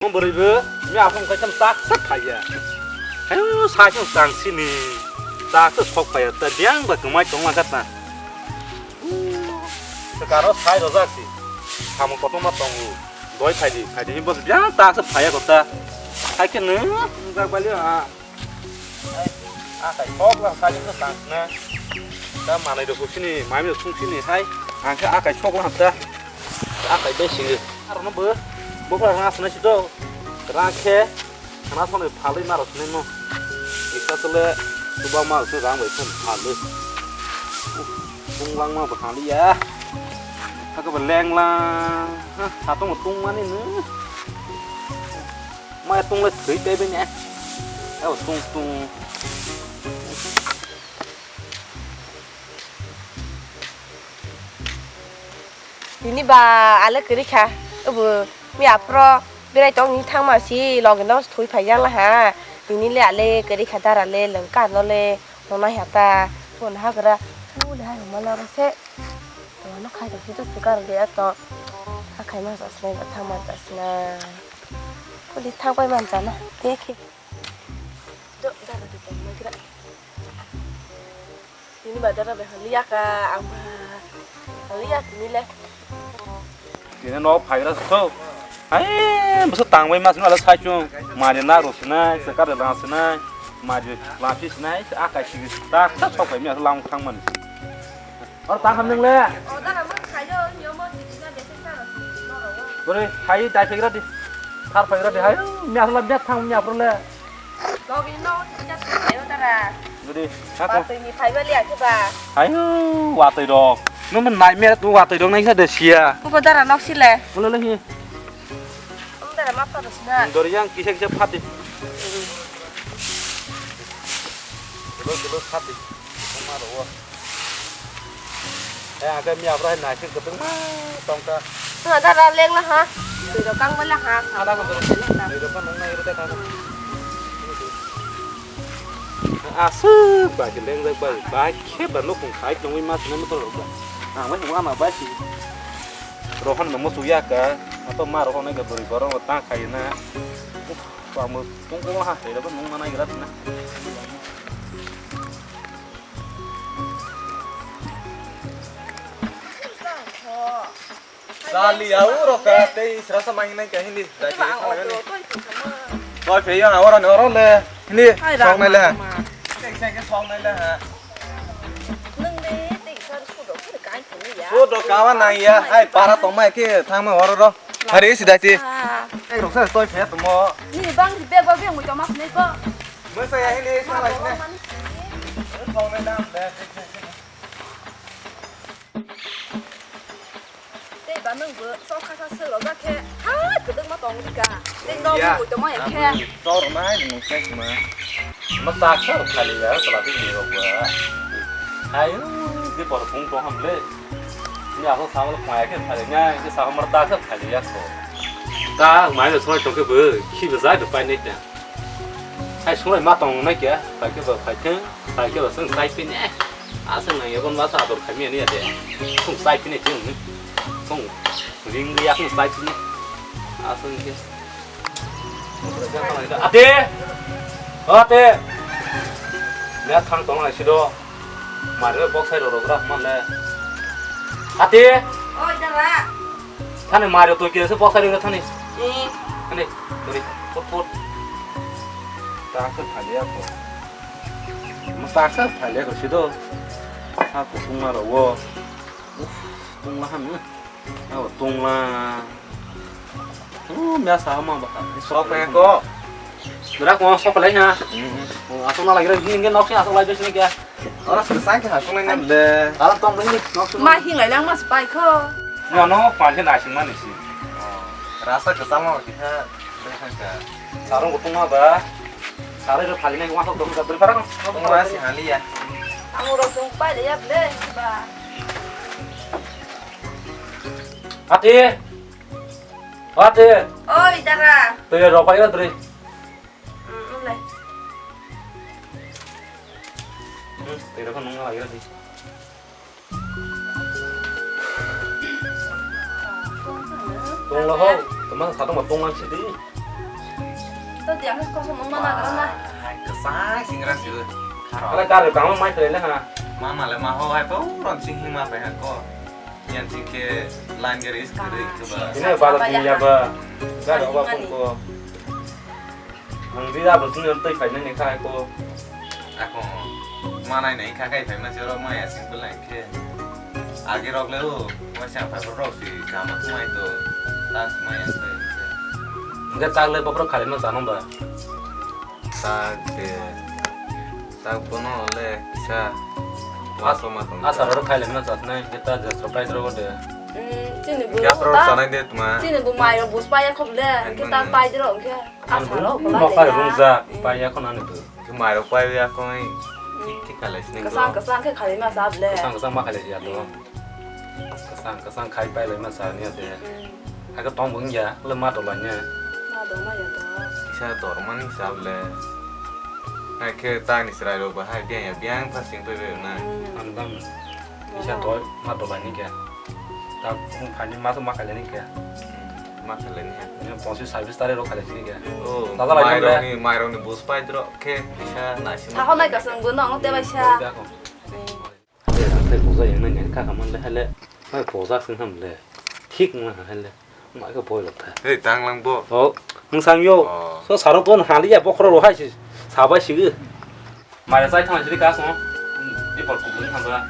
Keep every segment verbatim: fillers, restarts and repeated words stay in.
Mo bwrwi bo mi aphang kai tam tak sak phaiya. Hayu sai chung tang sini. Tak sak sok phaiya ta biang ba kwmai tong lang kata. Karo sai rojak si. Samung kotorma tongo. Doi phaidi, phaidi, bos biang tak sak phaiya kota. Hai khe nung jak bali ha. Ai, akai sok lang sali no tang sna. Ta manai do sini, mai mi sung sini hai. Ang khe akai sok lang ta. Akai be sini. Aro no bo. Bo kha rang asna si do. Rang khe. Khana soni phalwi ma rok sini no. Isa tole suba ma rok sini rang bai sini phalwi. Tung lang ma bo hali ya. Thaka ba leng lang. Ha, satung tung mani no. Maya tung le thwi tei bini. Eo tung tung. Tini ba ale kwrwi kha. Obo mi aphro berai tong ni thangma si logi no thwi phai jang la ha. Tini le ale kwrwi kha dara le lwng ka no le. Nonai hata, pun hagra, pun hai mala rose. Tono khai to sito sukar de to. Akhai ma sasnai ba thang ma sasnai. Kuli thang pai man jana. Dekhe. Do dara de tong magra. Ini ba dara be hali yaka ama. Hali yak ni le. Tini no phagra so. Hai, bwsa tangbai mas nala saichung. Mari na ro sinai, se kare la sinai. Mari la phi sinai, se akai sigi ta ta sok bai mi asa lang thang man. Or ta kham nang le. Bore, hai dai phagra di. Thar phagra di hai. Mi asa la bet thang mi apro le. Logi no tisa thayo dara. Gudi, sako. Patwi ni phaiba liya khe ba. Ayo, watwi rok. Nung nai me tu watwi rok nai sa de sia. Kubo dara nok sile. Ulo le hi. Ang dara ma pha dos na. Dori yang kisa kisa phati. Kilo kilo phati. Koma ro. Eh, agak mi abra hai naisik ketung ma tongka. Ha, dara leng la ha. Tui rok kang bala ha. Ada ko dong. Tui rok kan nang nai rete kang. Asu ba ke leng jak bai. Ba ke ba no kung khai tong ma sene motor rok. Ah, mai wa ma ba si. Rohan no mo suya ka. Ato ma rohan ga bori boro ta khai na. Uf, pa mo tong ko ha. Tui rok nang ma nai gra na. Sali au ro ka tei srasa mai nai ka hindi. Dai ke khana ni. Toi phe yang awara ni oro le. Hindi. Sok nai le. Tek tek sok nai le ha. Nung de tei sar su do phir kai phir ya. Su do kawa nai ya. Hai para tong mai ke thang mai oro ro. Hari si dai ti. Ek rok sa toi phe tong mo. Ni bang di bag ba beng mo toma khne ko. Mo sa ya hindi sa lai ne. Sok nai dam le. Tei ba nwng bo chokha sa sero ja khe ha kwdwkma tong di ka. Tei nok ya, bo tongma ya khe. Chok rwna hai nwng khe sima. Ma tak sa khali ya, chwla bini rok ba. Hai, di bor phung tong ham le. Ni ako sa mal khaya khe khali nya, ni sa mal tak sa khali ya ko. Ta mai le soi tong khe bo, khi bo jai bo pai ne ta. Hai sunglai ma tong nai kya, phai khe ba phai thung, phai khe ba sung sai phi ne. A sung nang yabon ma sa ador khai mi ani ade. Sung sai phi ne thung. Sung ring ri a sung sai phi ne. A sung khe. Ate! O ate! Ne thang tong nai si do. Mari bok sai ro ro gra man le. Ate! Oi dara. Thani mari to kisa bok sai ro thani. Eh. Thani. Dori. Pot pot. Ta sa thali ako. Mo ta sa thali ako si do. Ha ko sung ma ro wo. Uf, tung la ham. Abo tongla. Oh, mia sa ma ba. Sok pe ko. Drak mo sok lai ha. Hmm. Oh, asok na lagi rin ke nok si asok lai bes ni kya. Ora sa sa ke ha sungai na le. Alam tong ni nok si. Ma hing lai lang mas pai ko. No no, pan ke na sing mani si. Rasa ke sama kita. Sarung ko tongma ba. Sarai ro phali nai wa sok dong ka dur para ko. Tongma si hali ya. Ang ro tong pai le ya ble ba. Ate! Ate! Oi, dara. Tui rok pai ra dre. Mm, mm, lai. Hmm, tui rok nung lai ra di. Tong lo ho, teman satu mah tong lang sidi. Dia khe kosong nung mana gara na. Hai, kwchang singra si. Ala gari tamo mai tole ha. Mama le ma ho hai po ron sing hima pai ha ko. Yan sing ke line gari is kiri ke ba. Ini baru punya ba. Gari apa pun ko. Ang di da bro sini tei kai nang ka ko. Ako manai nai kha kai phai ma se ro ma ya simple line khe. Age rok le o wa sa pha rok si kama thumai to. Tas ma ya se. Hingke tak le bokhorok khalai ma chano ba? Tak de. Tak bono le kisa. Waso ma tong. Asa rok khalai ma chatnai hingke ta je surprise rok de. Chini bu. Hingke asa rok ta chanai de tuma. Chini bu mai rok bus pa ya khop le. Hingke ta pai de rok hingke. Asa rok. Mo kha rung ja pai ya khona ni tu. Khe mairok pai ya koi thik thik khalai sini. Kwchang kwchang khe khalai ma sa ble. Kwchang kwchang ma khalai ya to. Kwchang kwchang khai pai lai ma sa ni de. Hai ko tong bung ya le ma to lai ne. Ma do ma ya to. Kisa dor mani sa ble. Hai khe ta ni chwrai rok ba hai biang ya biang ta sing pai bai na. Ang dam. Kisa to ma to lai ni kya. Ta phani ma to ma khalai ni kya. Ma khalai ni. Ni ponsi service tare rok khalai ni kya. Oh, ta lai ni. Mairok ni bus pai dro. Khe kisa naising. Saho nai kasang bo nong te bai sa. Te te boja yang nang ka kaman le hale. Hai boja sing ham le. Thik ma hale. Ma ka boi lok tha. Hey tang lang bo. Oh, mung sang yo. So saro ton hali ya bokhro ro hai si. Sabai si. Mai chai thang si ka so. Ni por ku ni ham ba.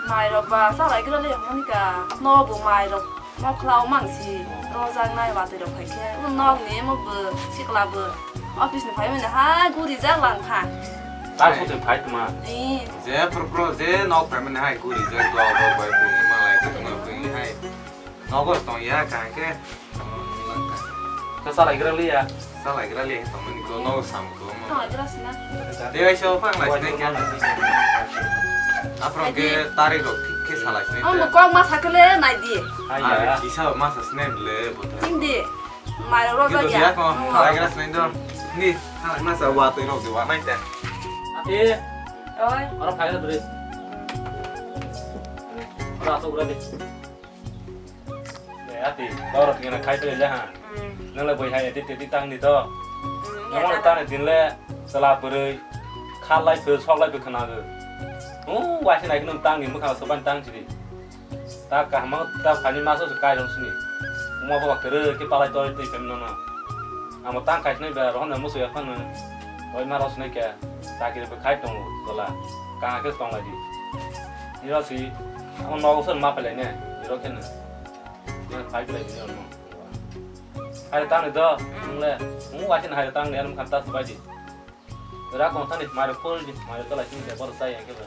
Mai ro ba sa lai gra le mo ni ka. No bo mai ro. Mokhlao mangsi rojaknai watui rok phaikhe, nok ni emo bo sikla bo office ni phaimani hai guri jak lang kha. Ta sotwi phai tma. Ee. Je pro pro je nok phaimani hai guri jak dok dok bai bini malai bini malai bini hai. Nogo tong ya kahai khe. Khe salai gra liya. Salai gra liya tongmani ko nogo sam. Tong agra sina. Dewai se ophang lai sinai kya. Aphro ke tari rok thik khe salai sinai. Ang kok ma sakle nai di. Ari kisa ma sa sinai le bota. Hindi. Mai ro ba ya. Ko salai gra sinai do. Ni, ha ma sa wa to rok de wa nai ta. Ati. Oi. Ora phai dre. Ora to gra de. Ati, bawa roti ngana khai pele ha. Nang le boi hai ati teti tang di to. Nang le tang din le sala bwrwi kha lai phe sok lai phe khna go. U waisi nai nung tang di mukha so ban tang chiri. Ta kahma ta phani maso se kai rong sini. Uma baba kere ke palai tori tei pem no no. Amo tang kai sini ba rohon mo so ya phang. Oi ma ros ne ke ta kire khai tong tola. Ka ke tong lai di. Ni ro si amo no so ma pele ne. Ni ro ke ne. Hai tang ni do, nung le, nung wasin hai tang ni, anum khata subai di. Ra kong tani, mari pul di, mari to lai sini, bor sai yang keba.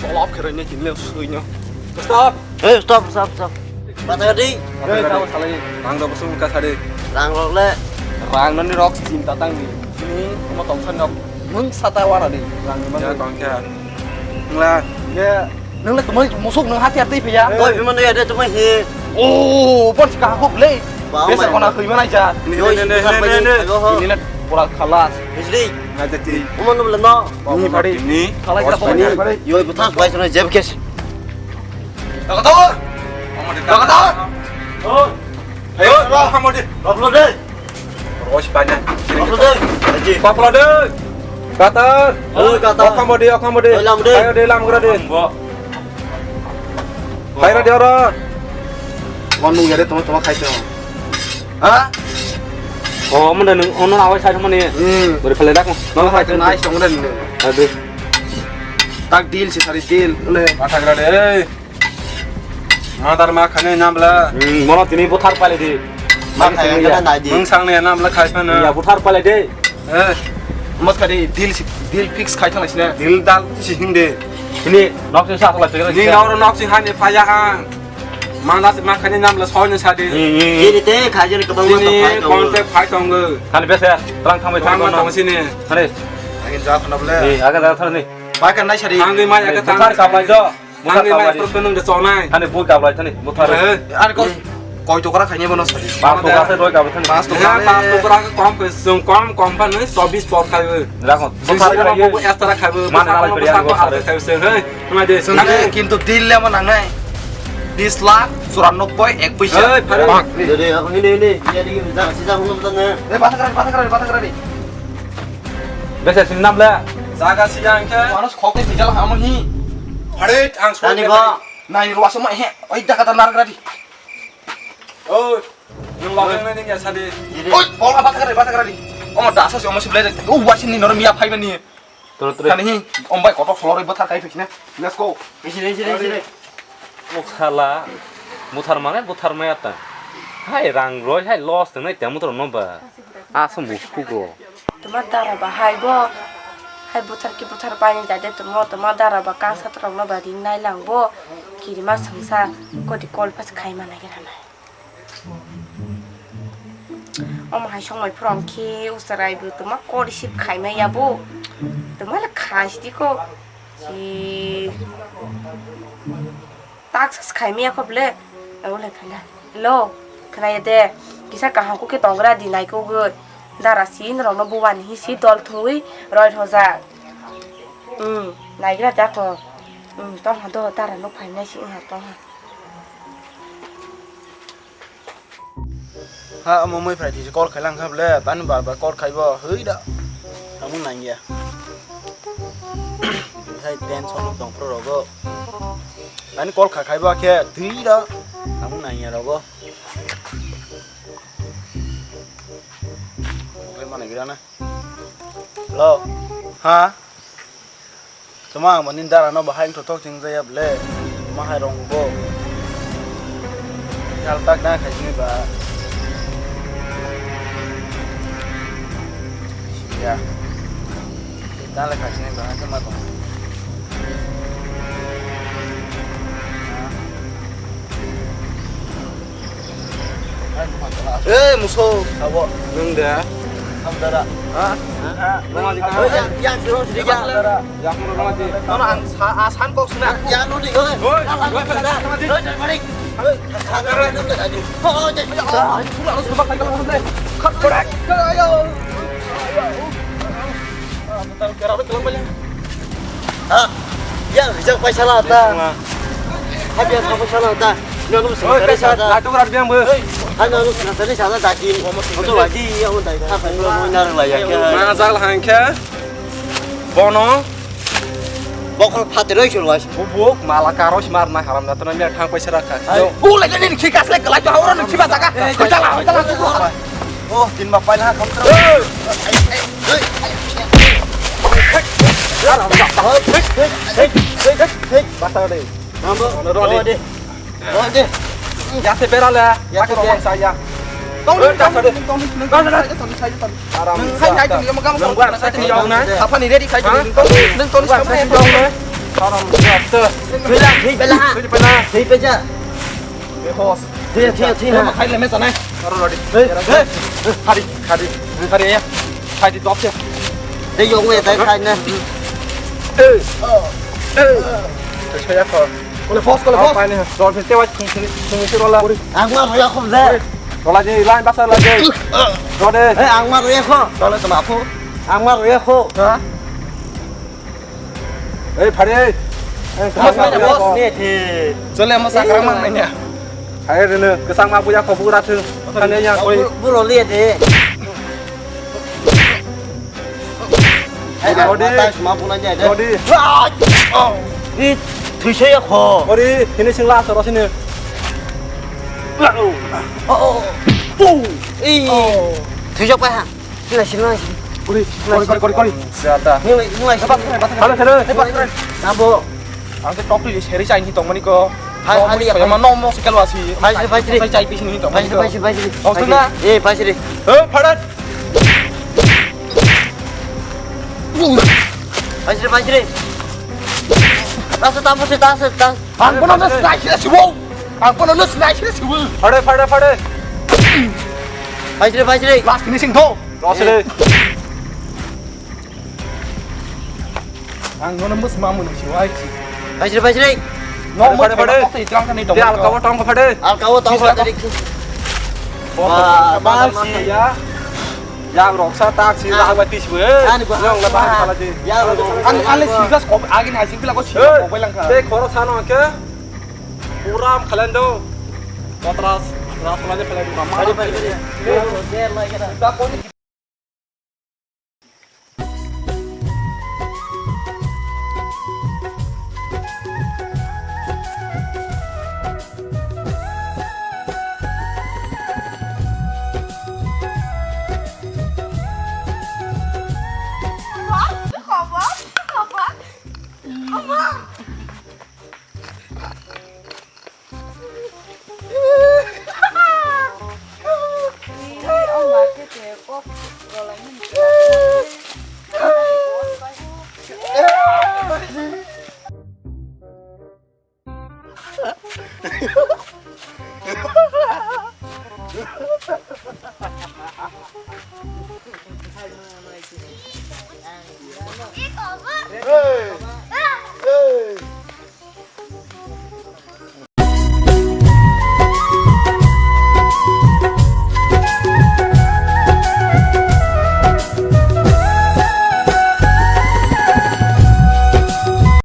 Tolop khe rwini tini le sui no. Stop. Hey, stop, stop, stop. Bata di. Hey, tao salai. Rang rok sung ka sari. Rang rok le. Rang nani rok chinta tang di. Sini mo tong san rok. Mung sata wana di. Rang ni ma. Ya tong kya. Ngla. Ya. Nang le tumai musuk nang hati hati pe ya. Koi bi mano ya de tumai hi. Oh, bon ka hok le. Besa kona khoi mana ja. Ni ni ni ni ni. Ini le pura khalas. Bisri. Ngai tati. Umano le no. Ni pari. Ni. Khalai kira pokok ni. Yo, buthas bai sana jeb kes. Dakatar. Dakatar. Oh. Ayo, hamodi. Roklo de. Roklo de. Aji. Roklo de. Katar. Oh, katar. Okamodi, okamodi. Ayo de lam gra de. Bo. Khaira de ora. Wan nung yare toma toma khai tong. Ha? Oh, munda nung ono awai sai mani. Hmm. Bari phale dak. Nang khai tong nai song den. Adu. Tak deal si sari deal. Ule. Mathagra de. Madar ma khane namla. Hmm, mono tini buthar pale di. Ma khai kana nai di. Mung sang ne namla khai phana. Ya buthar pale de. Eh, mas kadi deal si, deal fix khai thang sina. Deal dal si hing de. Ini nok si sa thang sina. Ni noro nok si hani phaya hang. Mana si ma khani nam la soin sa de. Ini te khai jani kabang ma phai tong. Kon te phai tong. Hani bese, terang thang bai thang ma tong sini. Hani. Agin ja thang bole. Ni aga ja thang ni. Ba kan nai sari. Thang ni ma aga thang. Thang ka bai do. Ang ni mai proto nung de chonai. Ani bui kablai thani, buthar. Ani kos. Koi tokra khaini bono sadi. Pas tokra se roi gabo thani. Pas tokra. Pas tokra kom kom kom pan ni chobbish por khaibo. Rakho. Extra khaibo. Man nalai beri ang sako sare. Khaibo se hei. Ngai de. Nang kintu deal le mo nangnai. Bis lakh churanobboi ek paisa. Hei, phare. Bang. Dede, aku ini, ini. Jadi, kita kasih tahu nonton ya. Eh, batang rani, batang rani, batang rani. Bese sinam le. Jaga siyang khe. Manus khok te bijal hamo hi. Phare, ang soi. Ani bo. Nai ruasa mo he. Oi, daga ta nar gradi. Oi. Nwng logeng nai nini sadi. Oi, bol ka bata kare, bata kare di. Omo dasa si omo siblai de. O wasin ni noro miya phai mani. Toro toro. Kani hi, om bai kotok solor bai bwthar kai phikna. Let's go. Isi re, isi re, isi re. O sala. Buthar mane buthar maya ta. Hai rang roi hai loss tengnai te muthor no ba. Asum bu kuk ro. Toma dara ba hai bo. Hai buthar ki buthar pai ni jade tomo, toma dara ba kang sa torok no ba ring nai lang bo. Kirima sangsa koti kol pas khai ma nai gira nai. Omo hai songmai phwrwng khe ucharai bo tongma kok receive khaimai ya bo. Tongma le khai sidi ko. Chi tak sas khaimai ya kho ble. Abo le khala. Hello. Khna ya de. Kisa kaham khe tongra di nai kok goi. Dara si norok no buwani hi si dol thungwi roi rojak. Hmm. Naigra da ko. Hmm. Tong ha do dara no phaimai si ha tong ha. Ha, omo mui phai thisi call khailang kha ble, tani bar bar call khaibo, hwi da. Tamo nangya. Hai tension tong pro rogo. Tani call kha khaibo khe, twi da. Tamo nangya rogo. Oke, mana gira na? Hello. Ha? Tuma ang mani dara no bahai wngthothok chwng jaya ble. Tuma hai rong bo. Yal tak na khai sini ba. Ya. Dale khai sini ba, ke ma tong. Eh, muso, abo. Nwng de? Hamdara. Ha? Ha? Nwng adi ka? Eh, yang, yang, siro, siro, ya. Hamdara. Ya, nwng adi. Nono ang sa-, a, san kok sina. Ya, lu di, oi. Oi, oi, oi, oi, oi. Oi, oi, oi. Hamdara, nwng de adi. Oh, oh, jai, jai, jai. Sula, lu sula, kai, kai, kai. Khat, khat. Ayo. Ayo. Ah, tang kera, lu, lu, lu. Ah, ya, rijak paisa la ta. Habia ta paisa la ta. Nanu sari sa ta. Atu rat biang bo. Hai nanu sari sa ta dakin. Oto waji ya on dai. Apa lo mo nar la ya kya? Ma jak la hang kya? Bono. Bokol phatiroi chulwai. Bubuk mala karoi smar na haram na tana mi thang paisa rakha. Hai. Yo. Bu lagi ni khi kas le kalai to haura ni khiba taka. Hoi tala, hoi tala. Oh, tin ma paila kham tra. Hey! Hey! Hey! Hey! Basta de. Nambo. Rode. Rode. Rode. Ya se berale. Ya se berale. Tong ni, tong ni, tong ni, tong ni, tong ni, tong ni. Aram. Nung khai khai tong ni, mo gam. Nung gua sa ki yong na. Apa ni ready khai tong ni, tong ni, tong ni. Gua sa ki yong na. Aram. Thwi la, thwi bela. Thwi bela. Thwi beja. Behos. Thwi, thwi, thwi na. Khai le me sanai. Aro rodi. Hey, hey. Khadi, khadi. Khadi ya. Khadi top ya. Dei yong me dai khai na. Eh. Eh. Saya kho. Kole boss, kole boss. Apa ni? Rodi te wa chung chung chung rola. Ang ma roya khom le. Rola je line basa la je. Rodi. Eh, ang ma roya kho. Dole tama phu. Ang ma roya kho. Ha? Ei, phari, ei. Ei, boss, boss, boss. Chole, mo sakra mang nanya. Hai, rene, kesang ma buya ko bura thu. Kane ya koi. Buro liye de. Rodi. Rodi. Ri, thuise ya kho. Rodi, hini sing la soro sini. Oh, oh. Pu. Ei. Thuise pa ha. Sila, sila, sila. Kori, kori, kori, kori. Siapa? Nilai, nilai. Halo, halo. Nabo. Ang te tok tu seri chai ni tong mani ko. Hai, hai, hai. Sama nom nom sekali wasi. Hai, hai, hai. Sai chai pisi ni tong mani ko. Hai, hai, hai. Oh, tuna. Eh, hai, hai. Eh, padat. Hai, hai, hai. Rasa tamu sih, tas, tas. Ang kono na sinai sila siwo. Ang kono na sinai sila siwo. Phade, phade, phade. Paisre, paisre. Last finishing tho. Last le. Ang nono mus mamu ni siwo ai si. Paisre, paisre. No, phade, phade. Tang kani tong. Alka wo tong phade. Alka wo tong phade. Ba, ba, ba, si. Ya. Yang roksa tak si, ah, rak bai tisi bo, eh. Ani bo, yang na ba, ah, kala di. Yang rok. Ani, ani si gas kop, agi na sing pila ko si, eh, kop bai lang kha. Te khoro sano ke. Puram khalen do. Matras, ras khalen khalen do. Bari, bari, bari. Ta ko ni. Hey!